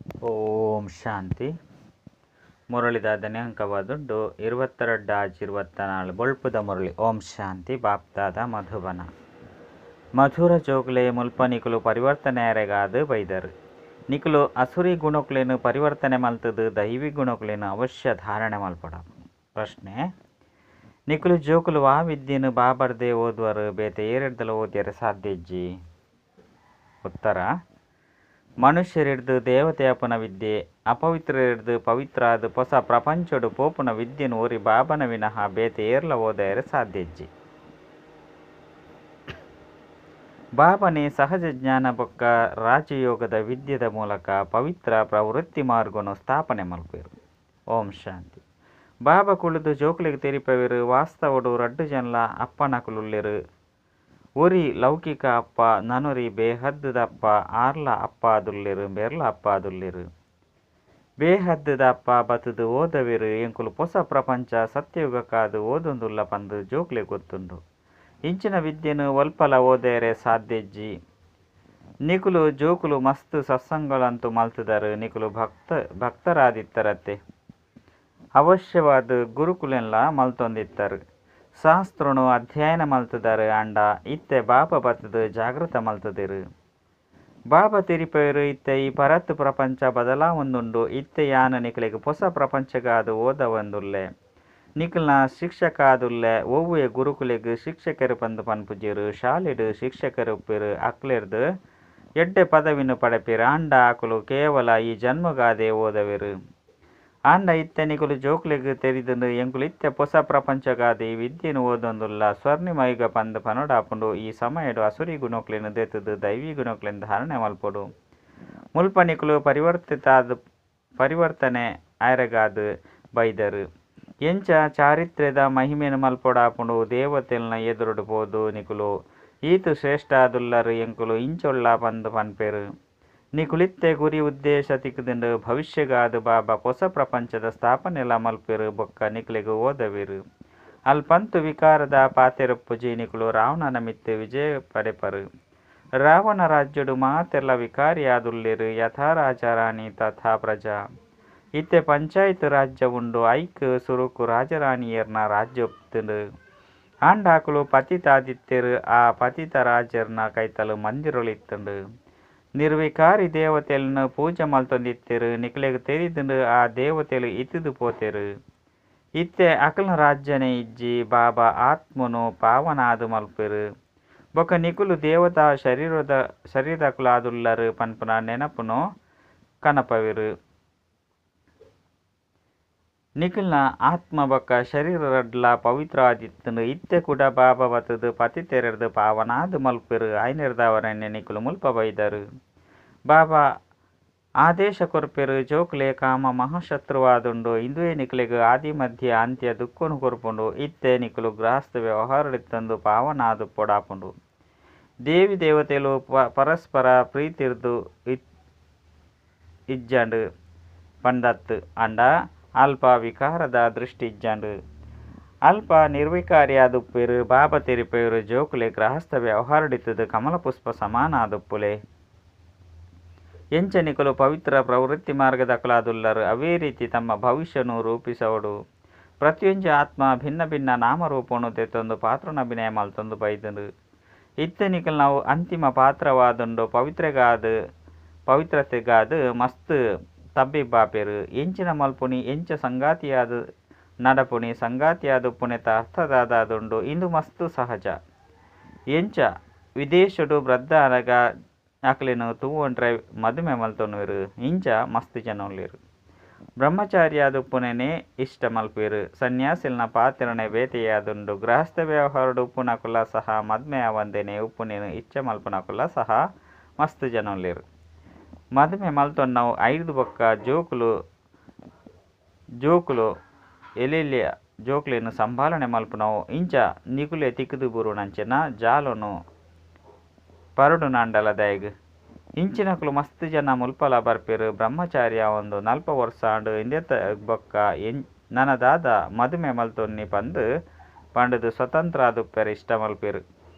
ಓಂ ಶಾಂತಿ. ಮುರಳಿದಾದನೆ ಅಂಕವಾದುಂಡು 22-24 ಬೊಳ್ಪುದ ಮುರಳಿ. ಓಂ ಶಾಂತಿ. ಬಾಪ್ದಾದ ಮಧುಬನ ಮಧುರ ಜೋಗ್ಲೆ ಮುಲ್ಪ ನಿಕುಲು ಪರಿವರ್ತನೆ ಅರೆಗಾದ್ ಬೈದರು. ನಿಕುಲು ಅಸುರಿ ಗುಣಕ್ಲೇನು ಪರಿವರ್ತನೆ ಮಲ್ತದು ದೈವಿ ಗುಣಕ್ಲೇನು ಅವಶ್ಯ ಧಾರಣೆ ಮಲ್ಪಡ. ಪ್ರಶ್ನೆ: ನಿಕುಲು ಜೋಕುಲು ವಾ ವಿದ್ಯೆನು ಬಾಬರ್ದೆ ಓದುವರು ಬೇತೆ ಏರೆಡ್ದಲ ಓದ್ಯರೆ ಸಾಧ್ಯಜ್ಜಿ? ಉತ್ತರ: ಮನುಷ್ಯರಿಡ್ದು ದೇವತೆ ಅಪುನ ವಿದ್ಯೆ, ಅಪವಿತ್ರರಿಡ್ದು ಪವಿತ್ರಾದ್ ಪೊಸ ಪ್ರಪಂಚೊಡು ಪೋಪುನ ವಿದ್ಯೆನು ಒರಿ ಬಾಬನ ವಿನಃ ಬೇತೆ ಏರ್ಲ ಓದಯರೆ ಸಾಧ್ಯಜ್ಜಿ. ಬಾಬನೆ ಸಹಜ ಜ್ಞಾನ ಬೊಕ್ಕ ರಾಜಯೋಗದ ವಿದ್ಯೆದ ಮೂಲಕ ಪವಿತ್ರ ಪ್ರವೃತ್ತಿ ಮಾರ್ಗನು ಸ್ಥಾಪನೆ ಮಲ್ಪೆರು. ಓಂ ಶಾಂತಿ. ಬಾಬಾ ಕುಳಿದು ಜೋಕುಲೆಗ್ ತೆರಿಪವೆರು ವಾಸ್ತವಡು ರಡ್ಡು ಜನಲ ಅಪ್ಪನಕುಲುಲ್ಲೆರು. ಒರಿ ಲೌಕಿಕ ಅಪ್ಪ, ನನೊರಿ ಬೇಹದ್ದುದ ಅಪ್ಪ. ಆರ್ಲ ಅಪ್ಪ ಆದುಲ್ಲೆರು, ಬೇರ್ಲ ಅಪ್ಪ ಆದುಲ್ಲೆರು. ಬೇಹದ್ದುದ ಅಪ್ಪ ಬತ್ತುದು ಓದವೆರು. ಎಂಕುಲು ಪೊಸ ಪ್ರಪಂಚ ಸತ್ಯಯುಗಕ್ಕಾದು ಓದೊಂದುಲ್ಲ ಪಂದು ಜೋಕ್ಲೆಗ್ ಗೊತ್ತುಂಡು. ಇಂಚಿನ ವಿದ್ಯೆನು ಒಲ್ಪಲ ಓದೆರೆ ಸಾಧ್ಯಜ್ಜಿ. ನಿಕುಲು ಜೋಕುಲು ಮಸ್ತ್ ಸತ್ಸಂಗಲಂತು ಮಲ್ತುದರು. ನಿಕುಲು ಭಕ್ತರಾದಿತ್ತರತ್ತೆ. ಅವಶ್ಯವಾದ ಗುರುಕುಲೆನ್ಲ ಮಲ್ತೊಂದಿತ್ತರು. ಶಾಸ್ತ್ರನು ಅಧ್ಯಯನ ಮಲ್ತುದರು. ಆಂಡ ಇತ್ತೆ ಬಾಬಾ ಬತ್ತುದು ಜಾಗೃತ ಮಲ್ತುದೆರು. ಬಾಬಾ ತೆರಿಪವೆರು ಇತ್ತೆ ಈ ಪರತ್ ಪ್ರಪಂಚ ಬದಲಾವೊಂದುಂಡು. ಇತ್ತೆ ಯಾನು ನಿಕಲೆಗ್ ಪೊಸ ಪ್ರಪಂಚಗಾದು ಓದವಂದುಲ್ಲೆ. ನಿಕಲ್ನ ಶಿಕ್ಷಕಾದುಲ್ಲೆ. ಒವ್ವೆ ಗುರುಕುಲೆಗ್ ಶಿಕ್ಷಕರು ಪಂದು ಪನ್ಪುಜೆರು. ಶಾಲೆಡು ಶಿಕ್ಷಕರು ಉಪ್ಪೆರು. ಅಕ್ಲೆರ್ದು ಎಡ್ಡೆ ಪದವಿನು ಪಡೆಪೆರು. ಆಂಡ ಅಕುಲು ಕೇವಲ ಈ ಜನ್ಮಗಾದೆ ಓದವೆರು. ಆಂಡ ಇತ್ತೆ ನಿಕುಲು ಜೋಕ್ಲೆಗ್ ತೆರಿದುಂಡು ಎಂಕುಲು ಇತ್ತೆ ಪೊಸ ಪ್ರಪಂಚಗಾದ್ ಈ ವಿದ್ಯೆನು ಓದೊಂದುಲ್ಲ. ಸ್ವರ್ಣಿಮಯುಗ ಪಂದು ಪನೊಡಾಪುಂಡು. ಈ ಸಮಯಡು ಅಸುರಿ ಗುಣಕ್ಲೆನ್ ದೆತ್ತುದು ದೈವಿ ಗುಣಕ್ಲೆನ್ ಧಾರಣೆ ಮಲ್ಪೊಡು. ಮುಲ್ಪ ನಿಕುಲು ಪರಿವರ್ತನೆ ಆಯೆರೆಗಾದ್ ಬೈದರು. ಎಂಚ ಚಾರಿತ್ರ್ಯದ ಮಹಿಮೆನ್ ಮಲ್ಪೊಡಾಪುಂಡು. ದೇವತೆಲ್ನ ಎದುರುಡು ಪೋದು ನಿಕುಲು ಈತ್ ಶ್ರೇಷ್ಠ ಆದುಲ್ಲರ್ ಎಂಕುಲು ಇಂಚೊಳ್ಳ ಪಂದು ಪನ್ಪೆರು. ನಿಕುಲಿತ್ತೆ ಗುರಿ ಉದ್ದೇಶ ತಿಕ್ಕುದುಂಡು. ಭವಿಷ್ಯಗಾದ್ ಬಾಬಾ ಪೊಸ ಪ್ರಪಂಚದ ಸ್ಥಾಪನೆಲ ಮಲ್ಪೆರು ಬೊಕ್ಕ ನಿಕಲೆಗ್ ಓದವೆರು. ಅಲ್ಪಂತು ವಿಕಾರದ ಪಾತೆರೊಪ್ಪುಜಿ. ನಿಕುಲು ರಾವಣನ ಮಿತ್ತ್ ವಿಜಯ ಪಡೆಪರು. ರಾವಣ ರಾಜ್ಯಡು ಮಾತೆರ್ಲ ವಿಕಾರಿಯಾದುಲ್ಲೆರ್. ಯಥಾ ರಾಜಾ ರಾಣಿ ತಥಾ ಪ್ರಜಾ. ಇತ್ತೆ ಪಂಚಾಯತ್ ರಾಜ್ಯ ಉಂಡು. ಐಕ್ ಸುರುಕು ರಾಜರಾಣಿಯೆರ್ನ ರಾಜ್ಯ ಇತ್ತುಂಡು. ಆಂಡ ಅಕುಲು ಪತಿತ ಆದಿತ್ತೆರ್. ಆ ಪತಿತ ರಾಜೆರ್ನ ಕೈತಲ್ ಮಂದಿರಲು ಇತ್ತುಂಡು. ನಿರ್ವಿಕಾರಿ ದೇವತೆಲ್ನ ಪೂಜೆ ಮಲ್ತೊಂದಿತ್ತೆರ್. ನಿಕಲೆಗ್ ತೆರಿದುಂಡು ಆ ದೇವತೆಲು ಇತ್ತುದು ಪೋತೆರು. ಇತ್ತೆ ಅಕಲ್ನ ರಾಜ್ಯನೇ ಇಜ್ಜಿ. ಬಾಬಾ ಆತ್ಮನು ಪಾವನ ಆದ್ ಮಲ್ಪೆರು. ಬೊಕ್ಕ ನಿಕುಲು ದೇವತಾ ಶರೀರದಕುಲಾದುಲ್ಲರ್ ಪನ್ಪುನ ನೆನಪುನು ಕನಪವೆರು. ನಿಕಲ್ನ ಆತ್ಮ ಬೊಕ್ಕ ಶರೀರ ರಡ್ಡ್ಲ ಪವಿತ್ರ ಆದಿತ್ತುಂಡು. ಇತ್ತೆ ಕುಡ ಬಾಬಾ ಬತ್ತುದು ಪತಿತೆರೆರ್ದು ಪಾವನಾದ್ ಮಲ್ಪೆರು. ಐನೆರ್ದಾವರನೆ ನಿಕುಲು ಮುಲ್ಪ ಬೈದರು. ಬಾಬಾ ಆದೇಶ ಕೊರ್ಪೆರು ಜೋಕುಲೆ ಕಾಮ ಮಹಾಶತ್ರುವಾದುಂಡು. ಇಂದುವೆ ನಿಕಲೆಗ್ ಆದಿ ಮಧ್ಯ ಅಂತ್ಯ ದುಃಖನು ಕೊರ್ಪುಂಡು. ಇತ್ತೆ ನಿಕುಲು ಗೃಹಸ್ಥ ವ್ಯವಹಾರಡಿತ್ತೊಂದು ಪಾವನಾದುಪ್ಪೊಡಾಪುಂಡು. ದೇವಿ ದೇವತೆಲು ಪರಸ್ಪರ ಪ್ರೀತಿರ್ದು ಇಜ್ಜಂಡು ಪಂದತ್ತು ಆಂಡ ಅಲ್ಪ ವಿಕಾರದ ದೃಷ್ಟಿ ಇಜ್ಜಂಡು. ಅಲ್ಪ ನಿರ್ವಿಕಾರಿಯಾದುಪ್ಪೆರು. ಬಾಬಾ ತೆರಿಪೆರು ಜೋಕುಲೆ ಗೃಹಸ್ಥ ವ್ಯವಹಾರಡಿತ್ತುದು ಕಮಲ ಪುಷ್ಪ ಸಮಾನ ಆದುಪ್ಪುಲೆ. ಎಂಚ ನಿಕುಲು ಪವಿತ್ರ ಪ್ರವೃತ್ತಿ ಮಾರ್ಗದಕುಲಾದುಲ್ಲರ್ ಅವೇ ರೀತಿ ತಮ್ಮ ಭವಿಷ್ಯನು ರೂಪಿಸವಡು. ಪ್ರತಿಯೊಂಜಿ ಆತ್ಮ ಭಿನ್ನ ಭಿನ್ನ ನಾಮರೂಪನು ದೆತ್ತೊಂದು ಪಾತ್ರನ ಅಭಿನಯ ಮಲ್ತೊಂದು ಬೈದುಂಡು. ಇತ್ತೆ ನಿಕಲ್ನವು ಅಂತಿಮ ಪಾತ್ರವಾದುಂಡು. ಪವಿತ್ರತೆಗಾದ್ ಮಸ್ತ್ ತಬ್ಬಿಬ್ಬಾಪೆರು. ಎಂಚಿನ ಮಲ್ಪುನಿ ಎಂಚ ಸಂಗಾತಿಯಾದ ನಡಪುನಿ ಸಂಗಾತಿಯಾದ ಉಪ್ಪುನೆತ ಅರ್ಥದಾದಾದುಂಡು ಇಂದು ಮಸ್ತ್ ಸಹಜ. ಎಂಚ ವಿದೇಶಡು ವೃದ್ಧ ಆನಗ ಅಕ್ಲೆನ್ ತೂವೊಂಡ್ರೆ ಮದುಮೆ ಮಲ್ತೊನುವೆರು. ಇಂಚ ಮಸ್ತ್ ಜನ ಉಲ್ಲೆರ್. ಬ್ರಹ್ಮಚಾರಿಯಾದ ಉಪ್ಪುನೇನೆ ಇಷ್ಟ ಮಲ್ಪುವೆರು. ಸನ್ಯಾಸಿಲ್ನ ಪಾತೆರನೆ ಬೇತೆಯಾದುಂಡು. ಗೃಹಸ್ಥ ವ್ಯವಹಾರಡು ಉಪ್ಪುನಕುಲ ಸಹ ಮದ್ಮೆ ಆವಂದೇನೆ ಉಪ್ಪುನೇನು ಇಚ್ಛೆ ಮಲ್ಪುನಕುಲ ಸಹ ಮಸ್ತ್ ಜನ ಉಲ್ಲೆರ್. ಮದುಮೆ ಮಲ್ತೊನ್ನವು ಐದು ಬೊಕ್ಕ ಜೋಕುಲು ಜೋಕುಲು ಎಲೆಲಿಯ ಜೋಕ್ಲೆನ್ ಸಂಭಾಲನೆ ಮಲ್ಪುನವು ಇಂಚ ನಿಕುಲೆ ತಿಕ್ಕುದು ಬೂರುನಂಚಿನ ಜಾಲನು ಪರಡುನಾಂಡಲ ದಾಯೆಗ್ ಇಂಚಿನಕುಲು ಮಸ್ತ್ ಜನ ಮುಲ್ಪಲ ಬರ್ಪೆರು. ಬ್ರಹ್ಮಚಾರಿ ಒಂದು 40 ವರ್ಷ ಆಂಡ್ ಇಂದೆತ ಬೊಕ್ಕ ನನದಾದ ಮದುಮೆ ಮಲ್ತೊನ್ನಿ ಪಂದು ಪಂಡುದು ಸ್ವತಂತ್ರ ಆದುಪ್ಪೆರೆ ಇಷ್ಟ ಮಲ್ಪೆರು.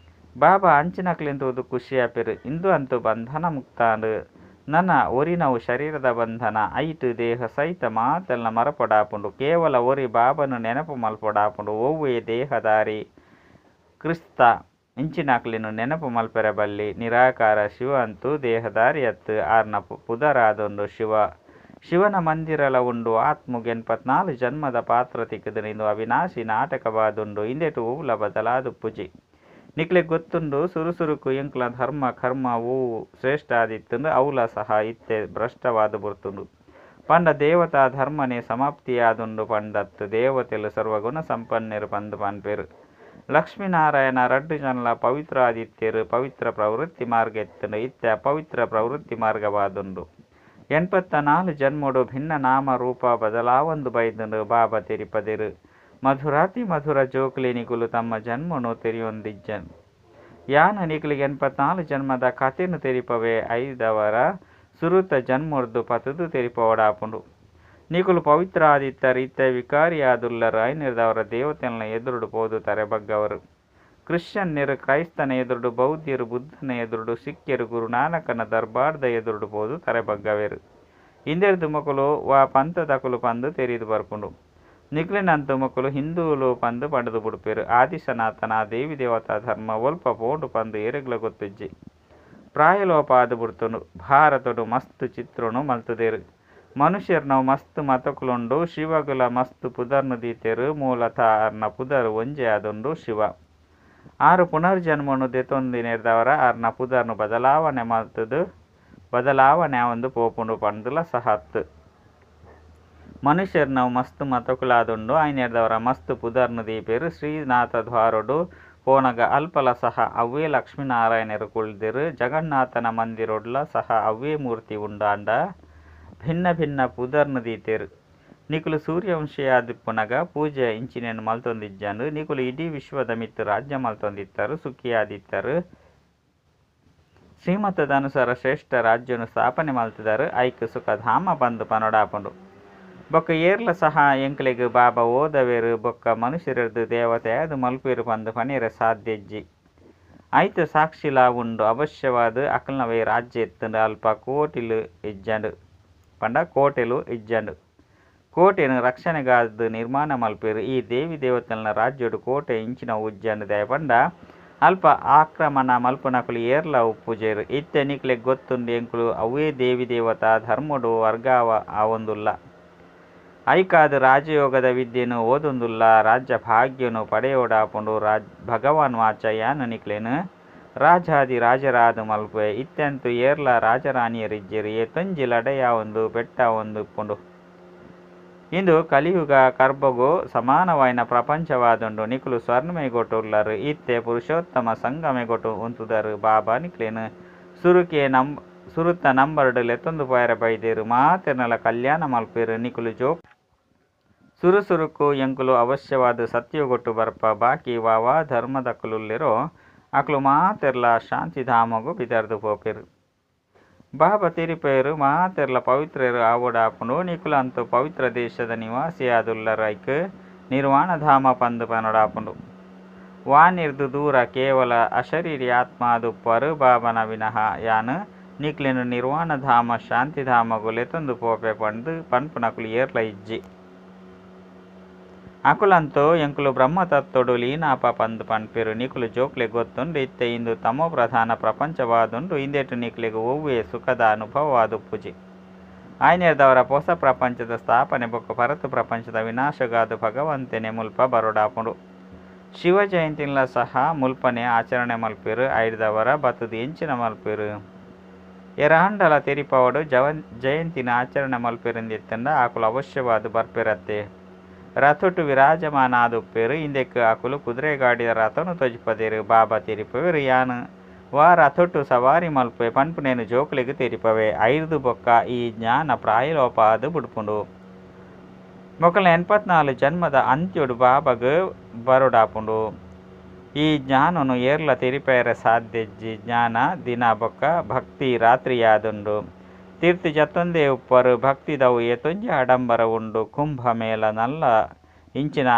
ಬಾಬಾ ಅಂಚಿನಕ್ಲೆನ್ ತೂದು ಖುಷಿ ಆಪೆರು. ಇಂದು ಅಂತು ಬಂಧನ ಮುಕ್ತಾಂಡು. ನನ ಒರಿನವು ಶರೀರದ ಬಂಧನ. ಐಟ್ ದೇಹ ಸಹಿತ ಮಾತೆಲ್ನ ಮರಪೊಡಾಪುಂಡು. ಕೇವಲ ಒರಿ ಬಾಬಾನು ನೆನಪು ಮಲ್ಪೊಡಾಪುಂಡು. ಒವ್ವೇ ದೇಹದಾರಿ ಕ್ರಿಸ್ತ ಇಂಚಿನಕ್ಲೆನ್ ನೆನಪು ಮಲ್ಪೆರೆ ಬಲ್ಲಿ. ನಿರಾಕಾರ ಶಿವ ಅಂತೂ ದೇಹದಾರಿ ಅತ್ತ್. ಆರ್ನ ಪುದರಾದುಂಡು ಶಿವ. ಶಿವನ ಮಂದಿರಲ ಉಂಡು. ಆತ್ಮಗ್ 84 ಜನ್ಮದ ಪಾತ್ರ ತಿಕ್ಕುದುಂಡು. ಇಂದು ಅವಿನಾಶಿ ನಾಟಕವಾದುಂಡು. ಇಂದೆಟ್ ಒವ್ಲ ಬದಲಾದುಪ್ಪುಜಿ. ನಿಕ್ಲೆಗ್ ಗೊತ್ತುಂಡು ಸುರು ಸುರುಕು ಎಂಕ್ಲ ಧರ್ಮ ಕರ್ಮ ಒವು ಶ್ರೇಷ್ಠ ಆದಿತ್ತುಂಡು ಅವ್ಲ ಸಹ ಇತ್ತೆ ಭ್ರಷ್ಟವಾದ್ ಬುಡ್ತುಂಡು. ಪಂಡ ದೇವತಾ ಧರ್ಮನೇ ಸಮಾಪ್ತಿಯಾದುಂಡು ಪಂದತ್ತ್. ದೇವತೆಲು ಸರ್ವಗುಣ ಸಂಪನ್ನೆರು ಪಂದ್ ಪನ್ಪೆರ್. ಲಕ್ಷ್ಮೀ-ನಾರಾಯಣ ರಡ್ಡ್ ಜನಲ ಪವಿತ್ರ ಆದಿತ್ತೆರ್. ಪವಿತ್ರ ಪ್ರವೃತ್ತಿ ಮಾರ್ಗ ಇತ್ತುಂಡು. ಇತ್ತೆ ಅಪವಿತ್ರ ಪ್ರವೃತ್ತಿ ಮಾರ್ಗವಾದುಂಡು. 84 ಜನ್ಮೊಡು ಭಿನ್ನ ನಾಮ ರೂಪ ಬದಲಾವೊಂದು ಬೈದುಂಡು. ಬಾಬಾ ತೆರಿಪದೆರ್. ಮಧುರಾತಿ ಮಧುರ ಜೋಕ್ಲೆ ನಿಕುಲು ತಮ್ಮ ಜನ್ಮನು ತೆರಿಯೊಂದಿಜ್ಜ. ಯಾನ್ ನಿಕ್ಲೆಗ್ 84 ಜನ್ಮದ ಕಥೆನ್ ತೆರಿಪವೆ. ಐದವರ ಸುರುತ ಜನ್ಮೊರ್ದು ಪತುದು ತೆರಿಪಾವೊಡಾಪುಂಡು. ನಿಕುಲು ಪವಿತ್ರ ಆದಿತ್ತರ್ ಇತ್ತೆ ವಿಕಾರಿಯಾದುಲ್ಲರ್. ಐನೆರ್ದಾವರ ದೇವತೆಲ್ನ ಎದುರುಡು ಪೋದು ತರೆ ಬಗ್ಗವರ್. ಕ್ರಿಶ್ಚಿಯನ್ನೆರ್ ಕ್ರೈಸ್ತನ ಎದುರುಡು, ಬೌದ್ಧೆರ್ ಬುದ್ಧನ ಎದುರುಡು, ಸಿಖ್ಖೆರ್ ಗುರುನಾನಕನ ದರ್ಬಾರ್ದ ಎದುರುಡು ಪೋದು ತರೆ ಬಗ್ಗವೆರ್. ಇಂದೆರ್ದ್ ಮೊಕುಲು ವಾ ಪಂಥದಕುಲು ಪಂದ್ ತೆರಿದ್ ಬರ್ಪುಂಡು. ನಿಕ್ಲೆನಂತೂ ಮೊಕುಲು ಹಿಂದೂಲು ಪಂದ್ ಪಂಡುದು ಬುಡ್ಪೆರ್. ಆದಿ ಸನಾತನ ದೇವಿ ದೇವತಾ ಧರ್ಮ ಒಲ್ಪ ಪೋಂಡು ಪಂದ್ ಏರೆಗ್ಲಾ ಗೊತ್ತುಜ್ಜಿ. ಪ್ರಾಯಲೋಪ ಆದ್ ಬುಡ್ತುಂಡು. ಭಾರತೊಡು ಮಸ್ತ್ ಚಿತ್ರೊನು ಮಲ್ತುದೆರ್. ಮನುಷ್ಯೆರ್ನವು ಮಸ್ತ್ ಮತಕುಲುಂಡು. ಶಿವಗುಲ ಮಸ್ತ್ ಪುದರ್ನ್ ದೀತೆರ್. ಮೂಲತಃ ಆರ್ನ ಪುದರ್ ಒಂಜೇ ಆದುಂಡು ಶಿವ. ಆರ್ ಪುನರ್ಜನ್ಮನು ದೆತೊಂದಿನೆರ್ದಾವರ ಆರ್ನ ಪುದರ್ನ್ ಬದಲಾವಣೆ ಮಲ್ತುದು ಬದಲಾವಣೆ ಆವೊಂದು ಪೋಪುಂಡು ಪಂದುಲ ಸಹ ಅತ್ತ್. ಮನುಷ್ಯೆರ್ನವು ಮಸ್ತ್ ಮತಕುಲಾದುಂಡು. ಐನೆರ್ದಾವರ ಮಸ್ತ್ ಪುದರ್ನ್ ದೀಪೆರ್. ಶ್ರೀನಾಥ ದ್ವಾರೊಡು ಪೋನಗ ಅಲ್ಪಲ ಸಹ ಅವ್ವೇ ಲಕ್ಷ್ಮೀ ನಾರಾಯಣೆರ್ ಕುಲ್ದೆರ್. ಜಗನ್ನಾಥನ ಮಂದಿರೊಡ್ಲ ಸಹ ಅವ್ವೇ ಮೂರ್ತಿ ಉಂಡು ಆಂಡ ಭಿನ್ನ ಭಿನ್ನ ಪುದರ್ನ್ ದೀತೆರ್. ನಿಕುಲು ಸೂರ್ಯವಂಶಿಯಾದಿಪ್ಪುನಗ ಪೂಜೆ ಇಂಚಿನೆನ್ ಮಲ್ತೊಂದಿಜ್ಜಾಂಡ್. ನಿಕುಲು ಇಡೀ ವಿಶ್ವದ ಮಿತ್ತ್ ರಾಜ್ಯ ಮಲ್ತೊಂದಿತ್ತರ್, ಸುಖಿಯಾದಿತ್ತರ್. ಶ್ರೀಮತದ ಅನುಸಾರ ಶ್ರೇಷ್ಠ ರಾಜ್ಯನು ಸ್ಥಾಪನೆ ಮಲ್ತುದರ್. ಐಕ್ ಸುಖಧಾಮ ಪಂದ್ ಪನೊಡಾಪುಂಡು. ಬೊಕ್ಕ ಏರ್ಲ ಸಹ ಎಂಕ್ಲೆಗ್ ಬಾಬಾ ಓದವೆರ್ ಬೊಕ್ಕ ಮನುಷ್ಯರೆರ್ದ್ ದೇವತೆಯಾದ್ ಮಲ್ಪುವೆರ್ ಪಂದ್ ಪನಿಯರೆ ಸಾಧ್ಯ ಇಜ್ಜಿ. ಐತ ಸಾಕ್ಷಿಲಾ ಉಂಡು. ಅವಶ್ಯವಾದ್ ಅಕಲ್ನವೇ ರಾಜ್ಯ ಇತ್ತುಂಡು. ಅಲ್ಪ ಕೋಟಿಲು ಇಜ್ಜಂಡ್ ಪಂಡ ಕೋಟೆಲು ಇಜ್ಜಂಡ್. ಕೋಟೆನ್ ರಕ್ಷಣೆಗಾದ್ ನಿರ್ಮಾಣ ಮಲ್ಪುವೆರ್. ಈ ದೇವಿ ದೇವತೆಲ್ನ ರಾಜ್ಯಡ್ ಕೋಟೆ ಇಂಚಿನವು ಇಜ್ಜಂಡ್ ದಾಯೆ ಪಂಡ ಅಲ್ಪ ಆಕ್ರಮಣ ಮಲ್ಪುನಕುಲು ಏರ್ಲಾ ಉಪ್ಪುಜೆರ್. ಇತ್ತೆ ನಿಕ್ಲೆಗ್ ಗೊತ್ತುಂಡು ಎಂಕುಲು ಅವ್ವೇ ದೇವಿ ದೇವತಾ ಧರ್ಮೊಡು ವರ್ಗಾವ ಆವೊಂದುಲ್ಲ. ಐಕಾದ್ ರಾಜಯೋಗದ ವಿದ್ಯೆನ್ ಓದೊಂದುಲ್ಲ. ರಾಜ್ಯ ಭಾಗ್ಯನು ಪಡೆಯೊಡಾಪುಂಡು. ಭಗವಾನ್ ವಾಚ ಯಾನ್ ನಿಕ್ಲೆನ್ ರಾಜಾಧಿ ರಾಜೆರಾದ್ ಮಲ್ಪುವೆ. ಇತ್ತೆ ಅಂತೂ ಏರ್ಲಾ ರಾಜ ರಾಣಿಯೆರ್ ಇಜ್ಜೆರ್. ಏತೊಂಜಿ ಲಡಾಯಿ ಆವೊಂದು ಪೆಟ್ಟಾವೊಂದು ಇಪ್ಪುಂಡು. ಇಂದು ಕಲಿಯುಗ ಕರ್ಬೊಗು ಸಮಾನವಾಯಿನ ಪ್ರಪಂಚವಾದುಂಡು. ನಿಕುಲು ಸ್ವರ್ಣಯುಗೊಟು ಉಲ್ಲರ್. ಇತ್ತೆ ಪುರುಷೋತ್ತಮ ಸಂಗಮಯುಗೊಟು ಉಂತುದರ್. ಬಾಬಾ ನಿಕ್ಲೆನ್ ಸುರುತ ನಂಬರ್ಡ್ ಲೆತೊಂದು ಪೋಯೆರೆ ಬೈದೆರ್. ಮಾತೆರ್ನಲ ಕಲ್ಯಾಣ ಮಲ್ಪುವೆರ್. ನಿಕುಲು ಜೋಕುಲು ಸುರು ಸುರುಕು ಎಂಕುಲು ಅವಶ್ಯವಾದ್ ಸತ್ಯಯುಗೊಟು ಬರ್ಪ. ಬಾಕಿ ವಾ ವಾ ಧರ್ಮದಕುಲುಲ್ಲೆರೋ ಅಕುಲು ಮಾತೆರ್ಲಾ ಶಾಂತಿಧಾಮೊಗು ಪಿದಾಡ್ದ್ ಪೋಪೆರ್. ಬಾಬಾ ತೆರಿಪಾಯೆರ್ ಮಾತೆರ್ಲಾ ಪವಿತ್ರೆರ್ ಆವೊಡಾಪುಂಡು. ನಿಕುಲಂತೂ ಪವಿತ್ರ ದೇಶದ ನಿವಾಸಿಯಾದುಲ್ಲರ್. ಐಕ್ ನಿರ್ವಾಣಧಾಮ ಪಂದ್ ಪನೊಡಾಪುಂಡು. ವಾಣಿರ್ದ್ ದೂರ ಕೇವಲ ಅಶರೀರಿ ಆತ್ಮ ಆದ್ ಉಪ್ಪುವರ್. ಬಾಬಾನ ವಿನಃ ಯಾನ್ ನಿಕ್ಲೆನ್ ನಿರ್ವಾಣಧಾಮ ಶಾಂತಿಧಾಮೊಗು ಲೆತೊಂದು ಪೋಪೆ ಪಂದ್ ಪನ್ಪುನಕುಲು ಏರ್ಲಾ ಇಜ್ಜಿ. ಅಕುಲಂತೂ ಎಂಕುಲು ಬ್ರಹ್ಮ ತತ್ವೊಡು ಲೀನಾಪ ಪಂದ್ ಪನ್ಪೆರ್. ನಿಕುಲು ಜೋಕ್ಲೆಗ್ ಗೊತ್ತುಂಡು ಇತ್ತೆ ಇಂದು ತಮೋಪ್ರಧಾನ ಪ್ರಪಂಚವಾದುಂಡು. ಇಂದೆಟ್ ನಿಕ್ಲೆಗ್ ಒವ್ವೇ ಸುಖದ ಅನುಭವವಾದುಪ್ಪುಜಿ. ಐನೆರ್ದಾವರ ಪೊಸ ಪ್ರಪಂಚದ ಸ್ಥಾಪನೆ ಬೊಕ್ಕ ಪರತ್ ಪ್ರಪಂಚದ ವಿನಾಶಗಾದ್ ಭಗವಂತೆನೆ ಮುಲ್ಪ ಬರೊಡಾಪುಂಡು. ಶಿವ ಜಯಂತಿನ್ಲ ಸಹ ಮುಲ್ಪನೆ ಆಚರಣೆ ಮಲ್ಪುವೆರ್. ಐಡ್ದಾವರ ಬತ್ತುದು ಎಂಚಿನ ಮಲ್ಪುವೆರ್. ಏರಾಂಡಲ ತೆರಿಪಾವೊಡು ಜಯಂತಿನ್ ಆಚರಣೆ ಮಲ್ಪುವೆರಿಂದಿತ್ತುಂಡ ಅಕುಲು ಅವಶ್ಯವಾದ್ ಬರ್ಪೆರತ್ತೆ. ರಥೊಟು ವಿರಾಜಮಾನ ಆದುಪ್ಪೆರ್. ಇಂದೆಕ್ ಅಕುಲು ಕುದುರೆ ಗಾಡಿದ ರಥೊನು ತೋಜಿಪದೆರ್. ಬಾಬಾ ತೆರಿಪವೆರ್ ಯಾನ್ ವಾ ರಥೊಟು ಸವಾರಿ ಮಲ್ಪುವೆ ಪನ್ಪುನೆನ್ ಜೋಕ್ಲೆಗ್ ತೆರಿಪವೆ. ಐರ್ದ್ ಬೊಕ್ಕ ಈ ಜ್ಞಾನ ಪ್ರಾಯಲೋಪ ಆದ್ ಬುಡ್ಪುಂಡು. ಮೊಕಲ್ನ 84 ಜನ್ಮದ ಅಂತ್ಯೊಡು ಬಾಬಾಗ್ ಬರೊಡಾಪುಂಡು. ಈ ಜ್ಞಾನನು ಏರ್ಲಾ ತೆರಿಪಾಯೆರೆ ಸಾಧ್ಯ ಇಜ್ಜಿ. ಜ್ಞಾನ ದಿನ ಬೊಕ್ಕ ಭಕ್ತಿ ರಾತ್ರಿಯಾದುಂಡು. ತಿರ್ತ್ ಜತ್ತೊಂದೇ ಉಪ್ಪುವರ್. ಭಕ್ತಿದವು ಏತೊಂಜಿ ಆಡಂಬರ ಉಂಡು. ಕುಂಭ ಮೇಳ ನಲ್ಲ ಇಂಚಿನ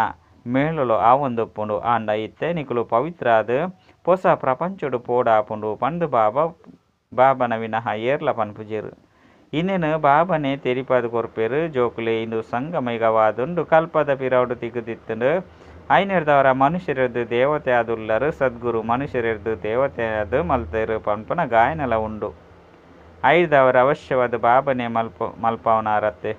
ಮೇಳಲು ಆವೊಂದುಪ್ಪುಂಡು. ಆಂಡ ಇತ್ತೆ ನಿಕುಲು ಪವಿತ್ರ ಆದ್ ಪೊಸ ಪ್ರಪಂಚೊಡು ಪೋಡಾಪುಂಡು ಪಂದ್ ಬಾಬಾ ಬಾಬನ ವಿನಃ ಏರ್ಲ ಪನ್ಪುಜೆರ್. ಇಂದೆನ್ ಬಾಬನೇ ತೆರಿಪಾದ್ ಕೊರ್ಪೆರ್. ಜೋಕುಲೆ ಇಂದು ಸಂಗಮಯುಗವಾದುಂಡು. ಕಲ್ಪದ ಪಿರವುಡು ತಿಕ್ಕುದಿತ್ತುಂಡು. ಐನೆರ್ದವರ ಮನುಷ್ಯರೆರ್ದ್ ದೇವತೆ ಆದುಲ್ಲರ್. ಸದ್ಗುರು ಮನುಷ್ಯರೆರ್ದ್ ದೇವತೆ ಆದ್ ಮಲ್ತೆರ್ ಪನ್ಪುನ ಗಾಯನಲ ಉಂಡು. ಐರ್ದವರ ಅವಶ್ಯವಾದ ಬಾಬನೆ ಮಲ್ಪಾವನಾರತ್ತೆ.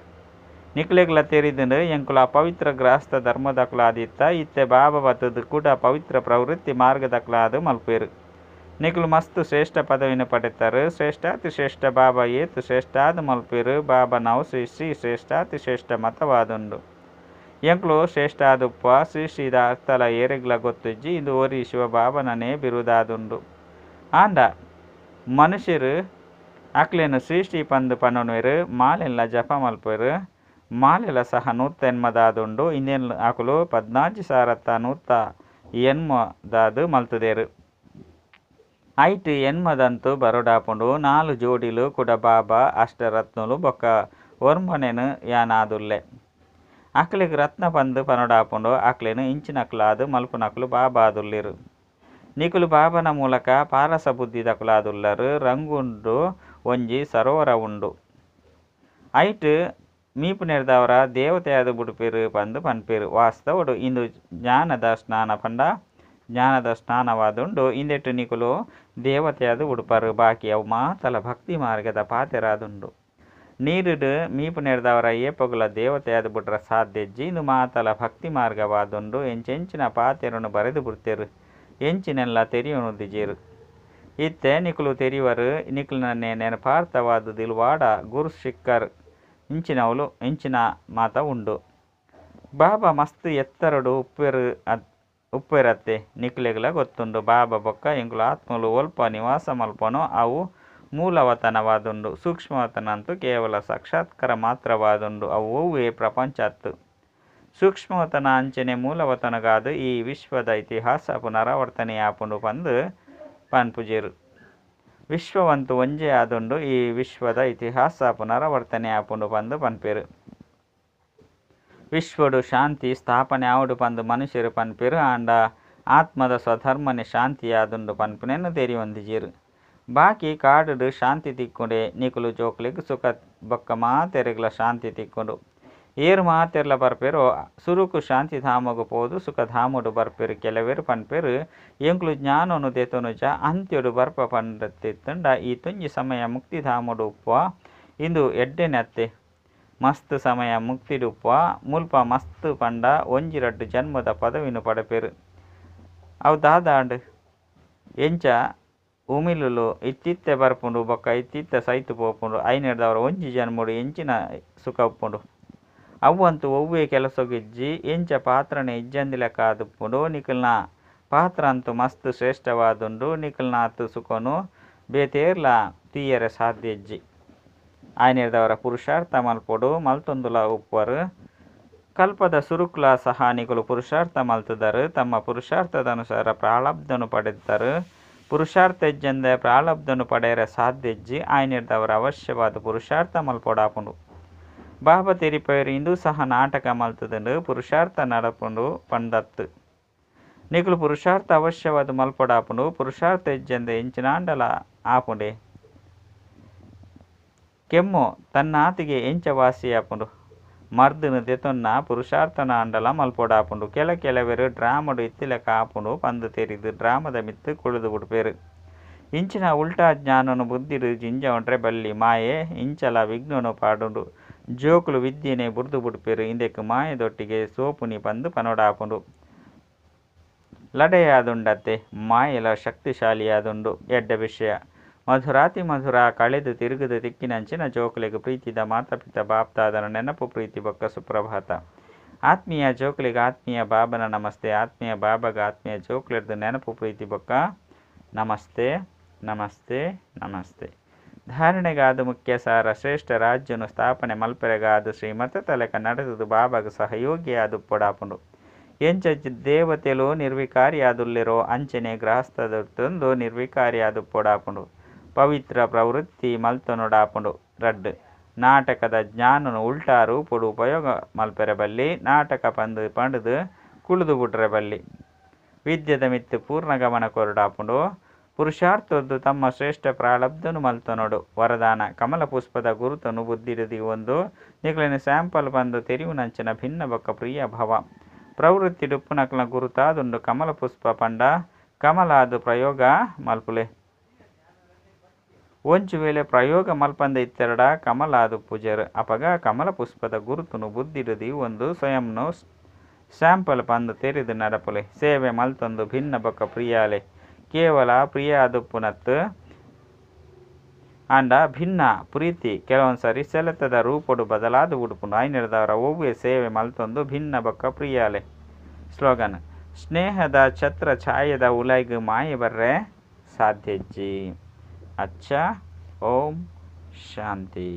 ನಿಕ್ಲೆಗ್ಲ ತೆರಿದುಂಡು ಎಂಕುಲು ಅಪವಿತ್ರ ಗೃಹಸ್ಥ ಧರ್ಮದಕುಲಾದಿತ್ತ. ಇತ್ತೆ ಬಾಬಾ ಬತ್ತುದು ಕೂಡ ಪವಿತ್ರ ಪ್ರವೃತ್ತಿ ಮಾರ್ಗದಕುಲಾದ್ ಮಲ್ಪೆರು. ನಿಕುಲು ಮಸ್ತ್ ಶ್ರೇಷ್ಠ ಪದವಿನ ಪಡೆತಾರೆ. ಶ್ರೇಷ್ಠಾತಿ ಶ್ರೇಷ್ಠ ಬಾಬಾ ಏತ್ ಶ್ರೇಷ್ಠ ಆದ್ ಮಲ್ಪೆರು. ಬಾಬಾ ನಾವು ಶ್ರೀ ಶ್ರೀ ಶ್ರೇಷ್ಠಾತಿ ಶ್ರೇಷ್ಠ ಮತವಾದುಂಡು. ಎಂಕುಲು ಶ್ರೇಷ್ಠ ಆದುಪ್ಪ ಶ್ರೀ ಶ್ರೀದ ಅರ್ಥಲ ಏರೆಗ್ಲ ಗೊತ್ತುಜ್ಜಿ. ಇಂದು ಒರಿ ಶಿವಬಾಬನನೇ ಬಿರುದಾದುಂಡು. ಆಂಡ ಮನುಷ್ಯರು ಅಕ್ಲೆನ್ ಶ್ರೀ ಶ್ರೀ ಪಂದ್ ಪನೊನ್ವೆರ್. ಮಾಲೆನ್ಲ ಜಪ ಮಲ್ಪೆರು. ಮಾಲೆಲ ಸಹ 180 ಇಂದೆನ್ ಅಕುಲು 14 ಸಾರತ್ತ 180 ಮಲ್ತುದೆರ್. ಐಟ್ ಎನ್ಮದಂತು ಬರೊಡಾಪುಂಡು. 4 ಜೋಡಿಲು ಕೂಡ ಬಾಬಾ ಅಷ್ಟರತ್ನಲು ಬೊಕ್ಕ ಒರ್ಂಬನೆನ್ ಯಾನಾದುಲ್ಲೆ. ಅಕ್ಲೆಗ್ ರತ್ನ ಪಂದ್ ಪನೊಡಾಪುಂಡು. ಅಕ್ಲೆನ್ ಇಂಚಿನಕುಲಾದ್ ಮಲ್ಪುನಕುಲು ಬಾಬಾ ಆದುಲ್ಲೆರ್. ನಿಕುಲು ಬಾಬನ ಮೂಲಕ ಪಾರಸ ಬುದ್ಧಿದಕುಲಾದುಲ್ಲರ್. ರಂಗೂನ್ಡ್ ಒಂಜಿ ಸರೋವರ ಉಂಡು. ಐಟ್ ಮೀಪುನೆರ್ದಾವರ ದೇವತೆಯಾದ್ ಬುಡ್ಪೆರ್ ಪಂದ್ ಪನ್ಪೆರ್. ವಾಸ್ತವಡ್ ಇಂದು ಜ್ಞಾನದ ಸ್ನಾನ ಪಂಡ ಜ್ಞಾನದ ಸ್ನಾನವಾದುಂಡು. ಇಂದೆಟ್ ನಿಕುಲು ದೇವತೆಯಾದ್ ಉಡ್ಪರ್. ಬಾಕಿ ಅವು ಮಾತಲ ಭಕ್ತಿ ಮಾರ್ಗದ ಪಾತೆರಾದುಂಡು. ನೀರುಡು ಮೀಪುನೆರ್ದಾವರ ಏಪೊಗುಲ ದೇವತೆಯಾದ್ ಬುಡ್ರ ಸಾಧ್ಯಜ್ಜಿ. ಇಂದು ಮಾತಲ ಭಕ್ತಿ ಮಾರ್ಗವಾದುಂಡು. ಎಂಚೆಂಚಿನ ಪಾತೆರನು ಬರೆದು ಬುಡ್ತೆರ್. ಎಂಚಿನೆನ್ಲ ತೆರಿಯೊನುದಿಜೆರ್. ಇತ್ತೆ ನಿಕುಲು ತೆರಿವರು. ನಿಕುಲ್ನನ್ನೇ ನೆನಪಾರ್ಥವಾದ್ ದಿಲ್ವಾಡ ಗುರು ಶಿಕ್ಕರ್ ಇಂಚಿನವುಲು ಇಂಚಿನ ಮಾತ ಉಂಡು. ಬಾಬಾ ಮಸ್ತ್ ಎತ್ತರಡು ಉಪ್ಪೆರತ್ತೆ ನಿಕ್ಲೆಗ್ಲ ಗೊತ್ತುಂಡು. ಬಾಬಾ ಬೊಕ್ಕ ಎಂಕುಲು ಆತ್ಮಲು ಒಲ್ಪ ನಿವಾಸ ಮಲ್ಪನೋ ಅವು ಮೂಲವತನವಾದುಂಡು. ಸೂಕ್ಷ್ಮವತನ ಅಂತೂ ಕೇವಲ ಸಾಕ್ಷಾತ್ಕಾರ ಮಾತ್ರವಾದುಂಡು. ಅವು ಒವ್ವೇ ಪ್ರಪಂಚ ಅತ್ತು. ಸೂಕ್ಷ್ಮವತನ ಅಂಚನೆ ಮೂಲವತನಗಾದ್ ಈ ವಿಶ್ವದ ಇತಿಹಾಸ ಪುನರಾವರ್ತನೆಯಾಪುಂಡು ಪಂದ್ ಪನ್ಪುಜೆರ್. ವಿಶ್ವವಂತು ಒಂಜೇ ಆದುಂಡು. ಈ ವಿಶ್ವದ ಇತಿಹಾಸ ಪುನರಾವರ್ತನೆಯಾಪುಂಡು ಪಂದ್ ಪನ್ಪೆರ್. ವಿಶ್ವಡು ಶಾಂತಿ ಸ್ಥಾಪನೆ ಆವೊಡು ಪಂದ್ ಮನುಷ್ಯೆರ್ ಪನ್ಪೆರ್. ಆಂಡ ಆತ್ಮದ ಸ್ವಧರ್ಮನೇ ಶಾಂತಿಯಾದುಂಡು ಪನ್ಪುನೆನ್ ತೆರಿಯೊಂದಿಜೆರ್. ಬಾಕಿ ಕಾಡುಡು ಶಾಂತಿ ತಿಕ್ಕುಂಡೆ. ನಿಕುಲು ಜೋಕ್ಲೆಗ್ ಸುಖ ಬೊಕ್ಕ ಮಾತೆರೆಗ್ಲ ಶಾಂತಿ ತಿಕ್ಕುಂಡು. ಏರ್ ಮಾತೆರ್ಲ ಬರ್ಪೆರೋ ಸುರುಕು ಶಾಂತಿಧಾಮೊಗು ಪೋದು ಸುಖಧಾಮೊಡು ಬರ್ಪೆರ್. ಕೆಲವೆರ್ ಪನ್ಪೆರ್ ಎಂಕುಲು ಜ್ಞಾನೊನು ದೆತೊನುಜ ಅಂತ್ಯೊಡು ಬರ್ಪ ಪಂದಿತ್ತುಂಡ ಈತೊಂಜಿ ಸಮಯ ಮುಕ್ತಿಧಾಮೊಡು ಉಪ್ಪುವ. ಇಂದು ಎಡ್ಡೆನೆ ಅತ್ತೆ. ಮಸ್ತ್ ಸಮಯ ಮುಕ್ತಿಡು ಉಪ್ಪುವ. ಮುಲ್ಪ ಮಸ್ತ್ ಪಂಡ ಒಂಜಿ ರಡ್ಡ್ ಜನ್ಮದ ಪದವಿನ್ ಪಡೆಪೆರ್. ಅವು ದಾದಾಂಡ್ ಎಂಚ ಉಮಿಲುಲು ಇತ್ತಿತ್ತೆ ಬರ್ಪುಂಡು ಬೊಕ್ಕ ಇತ್ತಿತ್ತೆ ಸೈತು ಪೋಪುಂಡು. ಐನೆರ್ದವರ ಒಂಜಿ ಜನ್ಮೊಡು ಎಂಚಿನ ಸುಖ ಉಪ್ಪುಂಡು. ಅವಂತೂ ಒವ್ವೇ ಕೆಲಸೊಗಿಜ್ಜಿ. ಎಂಚ ಪಾತ್ರನೇ ಇಜ್ಜಂದಿಲೆಕ್ಕ ಆದುಪ್ಪುಂಡು. ನಿಕಲ್ನ ಪಾತ್ರ ಅಂತೂ ಮಸ್ತ್ ಶ್ರೇಷ್ಠವಾದುಂಡು. ನಿಕಲ್ನಾತ್ ಸುಖನು ಬೇತೇರ್ಲ ತೂಯೆರೆ ಸಾಧ್ಯ ಇಜ್ಜಿ. ಆಯ್ನೆರ್ದವರ ಪುರುಷಾರ್ಥ ಮಲ್ಪೊಡು ಮಲ್ತೊಂದುಲ ಉಪ್ಪುವರು. ಕಲ್ಪದ ಸುರುಕ್ಲ ಸಹ ನಿಕುಲು ಪುರುಷಾರ್ಥ ಮಲ್ತುದರು. ತಮ್ಮ ಪುರುಷಾರ್ಥದ ಅನುಸಾರ ಪ್ರಾರಬ್ಧನು ಪಡೆದರು. ಪುರುಷಾರ್ಥ ಇಜ್ಜಂದೆ ಪ್ರಾರಬ್ಧನು ಪಡೆಯರೆ ಸಾಧ್ಯ ಇಜ್ಜಿ. ಆಯ್ನೆರ್ದವರ ಅವಶ್ಯವಾದ ಪುರುಷಾರ್ಥ ಮಲ್ಪೊಡಾಪುಂಡು. ಬಾಬಾ ತೆರಿಪೆರ್ ಇಂದು ಸಹ ನಾಟಕ ಮಲ್ತುದುಂಡು. ಪುರುಷಾರ್ಥ ನಡಪುಂಡು ಪಂದತ್ತು. ನಿಕುಲು ಪುರುಷಾರ್ಥ ಅವಶ್ಯವಾದ ಮಲ್ಪೊಡಾಪುಂಡು. ಪುರುಷಾರ್ಥ ಇಜ್ಜಂದೆ ಎಂಚಿನಾಂಡಲ ಆಪುಂಡೆ. ಕೆಮ್ಮು ತನ್ನಾತಿಗೆ ಎಂಚ ವಾಸಿಯಾಪುಂಡು. ಮರ್ದನು ದೆತೊನ್ನ ಪುರುಷಾರ್ಥನ ಆಂಡಲ ಮಲ್ಪೊಡಾಪುಂಡು. ಕೆಲವೆರ್ ಡ್ರಾಮಡು ಇತ್ತಿಲೆಕ್ಕ ಆಪುಂಡು ಪಂದ್ ತೆರಿದು ಡ್ರಾಮದ ಮಿತ್ತ್ ಕುಳಿದು ಬುಡ್ಪೆರ್. ಇಂಚಿನ ಉಲ್ಟಾ ಜ್ಞಾನನು ಬುದ್ಧಿಡು ಜಿಂಜಾವೊಂಡ್ರೆ ಬಲ್ಲಿ. ಮಾಯೆ ಇಂಚಲ ವಿಘ್ನನು ಪಾಡುಂಡು. ಜೋಕುಲು ವಿದ್ಯೆನೆ ಬುಡ್ದು ಬುಡ್ಪೆರ್. ಇಂದೆಕ್ ಮಾಯೆದೊಟ್ಟಿಗೆ ಸೋಪುನಿ ಪಂದ್ ಪನೊಡಾಪುಂಡು. ಲಡಾಯಾದುಂಡತ್ತೆ. ಮಾಯೆಲ ಶಕ್ತಿಶಾಲಿಯಾದುಂಡು. ಎಡ್ಡೆ ವಿಷಯ. ಮಧುರಾತಿ ಮಧುರ ಕಳೆದು ತಿರುಗುದು ತಿಕ್ಕಿನಂಚಿನ ಜೋಕುಲೆಗ್ ಪ್ರೀತಿದ ಮಾತಾಪಿತ ಬಾಪ್ದಾದನ ನೆನಪು ಪ್ರೀತಿ ಬೊಕ್ಕ ಸುಪ್ರಭಾತ. ಆತ್ಮೀಯ ಜೋಕುಲೆಗ್ ಆತ್ಮೀಯ ಬಾಬನ ನಮಸ್ತೆ. ಆತ್ಮೀಯ ಬಾಬಾಗ ಆತ್ಮೀಯ ಜೋಕುಲೆರ್ದ್ ನೆನಪು ಪ್ರೀತಿ ಬೊಕ್ಕ ನಮಸ್ತೆ ನಮಸ್ತೆ ನಮಸ್ತೆ. ಧಾರಣೆಗಾದ ಮುಖ್ಯ ಸಾರ ಶ್ರೇಷ್ಠ ರಾಜ್ಯನು ಸ್ಥಾಪನೆ ಮಲ್ಪೆರೆಗಾದ ಶ್ರೀಮತ ತಲೆಕ ನಡೆದುದು ಬಾಬಾಗ ಸಹಯೋಗಿಯಾದುಪ್ಪೊಡಾಪುಂಡು. ಎಂಚ ದೇವತೆಲು ನಿರ್ವಿಕಾರಿಯಾದುಲ್ಲೆರೋ ಅಂಚನೆ ಗೃಹಸ್ಥದೊಂದು ನಿರ್ವಿಕಾರಿಯಾದುಪ್ಪೊಡಾಪುಂಡು. ಪವಿತ್ರ ಪ್ರವೃತ್ತಿ ಮಲ್ತೊನೊಡಾಪುಂಡು. ರಡ್ಡ್ ನಾಟಕದ ಜ್ಞಾನನು ಉಲ್ಟಾ ರೂಪಡು ಉಪಯೋಗ ಮಲ್ಪೆರೆ ಬಲ್ಲಿ. ನಾಟಕ ಪಂದ್ ಪಂಡುದು ಕುಳಿದು ಬುಡ್ರೆ ಬಲ್ಲಿ. ವಿದ್ಯೆದ ಮಿತ್ತ್ ಪೂರ್ಣ ಗಮನ ಕೊರೊಡಾಪುಂಡು. ಪುರುಷಾರ್ಥೊದ್ದು ತಮ್ಮ ಶ್ರೇಷ್ಠ ಪ್ರಾರಬ್ಧನು ಮಲ್ತೊನೊಡು. ವರದಾನ, ಕಮಲ ಪುಷ್ಪದ ಗುರುತನು ಬುದ್ಧಿಡು ದೀವೊಂದು ನಿಕ್ಲೆನ್ ಸ್ಯಾಂಪಲ್ ಪಂದ್ ತೆರಿಯುನಂಚಿನ ಭಿನ್ನ ಬೊಕ್ಕ ಪ್ರಿಯ ಭವ. ಪ್ರವೃತ್ತಿಡ್ ಉಪ್ಪುನಕ್ಲೆನ ಗುರುತಾದುಂಡು ಕಮಲ ಪುಷ್ಪ ಪಂಡ ಕಮಲಾದ್ ಪ್ರಯೋಗ ಮಲ್ಪುಲೆ. ಒಂಜಿ ವೇಳೆ ಪ್ರಯೋಗ ಮಲ್ಪಂದೆ ಇತ್ತೆರಡ ಕಮಲಾದ್ ಪೂಜೆರ್. ಅಪಗ ಕಮಲ ಪುಷ್ಪದ ಗುರುತನು ಬುದ್ಧಿಡು ದೀವೊಂದು ಸ್ವಯಂನು ಸ್ಯಾಂಪಲ್ ಪಂದ್ ತೆರಿದು ನಡಪುಲೆ. ಸೇವೆ ಮಲ್ತೊಂದು ಭಿನ್ನ ಬೊಕ್ಕ ಪ್ರಿಯಾಲೆ. ಕೇವಲ ಪ್ರಿಯ ಆದುಪ್ಪುನತ್ ಆಂಡ ಭಿನ್ನ ಪ್ರೀತಿ ಕೆಲವೊಂದ್ಸರಿ ಸೆಳೆತದ ರೂಪೊಡು ಬದಲಾದ ಉಡುಪುಂಡು. ಐನೆರ್ದವರ ಒವ್ವೆ ಸೇವೆ ಮಲ್ತೊಂದು ಭಿನ್ನ ಬೊಕ್ಕ ಪ್ರಿಯಾಲೆ. ಸ್ಲೋಗನ್: ಸ್ನೇಹದ ಛತ್ರ ಛಾಯೆದ ಉಲಾಯಿಗ್ ಮಾಯೆ ಬರ್ರೆ ಸಾಧ್ಯಜ್ಜಿ. ಅಚ್ಚ, ಓಂ ಶಾಂತಿ.